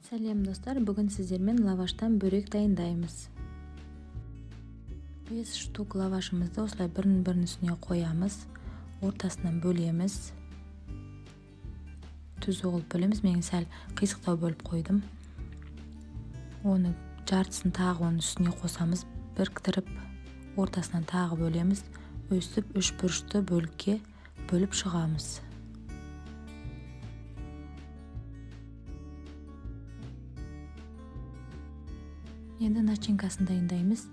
Сәлем достар, бүгін сіздермен лаваштан бөрек дайындаймыз. 5 штук лавашымызды осылай бірін-бірінің үстіне қоямыз, ортасынан бөлеміз. Түзу қылып бөлеміз, мен сәл қисықтау бөліп қойдым. Оны жартысын тағы оның үстіне қосамыз, біріктіріп ортасынан тағы бөлеміз. Өстіп үш бұрышты бөлікке бөліп шығамыз. Енді начинкасын дайындаймыз.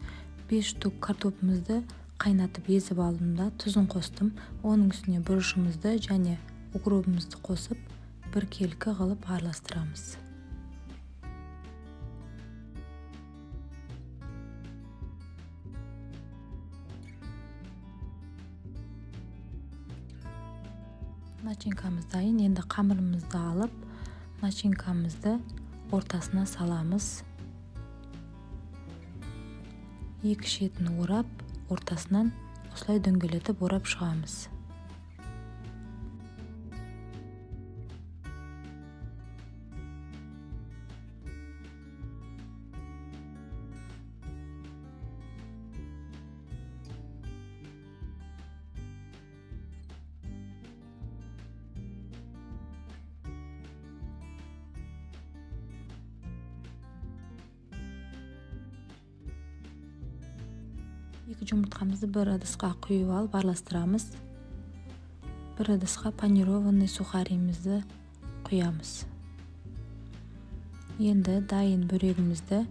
5 штук картопымызды қайнатып езіп алдым да тұзын қостым. Оның үстіне бұрышымызды және укробымызды қосып біркелкі қылып араластырамыз. Начинкамыз дайын. Енді қамырымызды алып, начинкамызды ортасына саламыз. Екі шетін орап, ортасынан осылай дөңгелетіп орап шығамыз. Екі жұмыртқамызды бір ыдысқа құйып алып араластырамыз. Бір ыдысқа панированный сухарімізді құямыз. Енді дайын бөрегімізді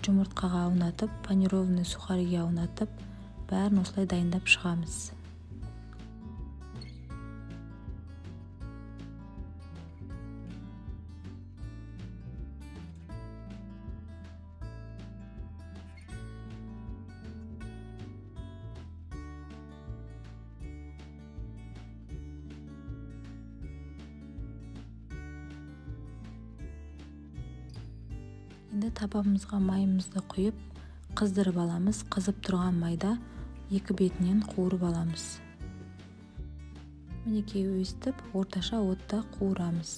жұмыртқаға аунатып, панированный сухариге аунатып, бәрін осылай дайындап шығамыз. Енді табамызға майымызды құйып, қыздырып аламыз. Қызып тұрған майда екі бетінен қуырып аламыз. Мінекей өстіп орташа отта қуырамыз.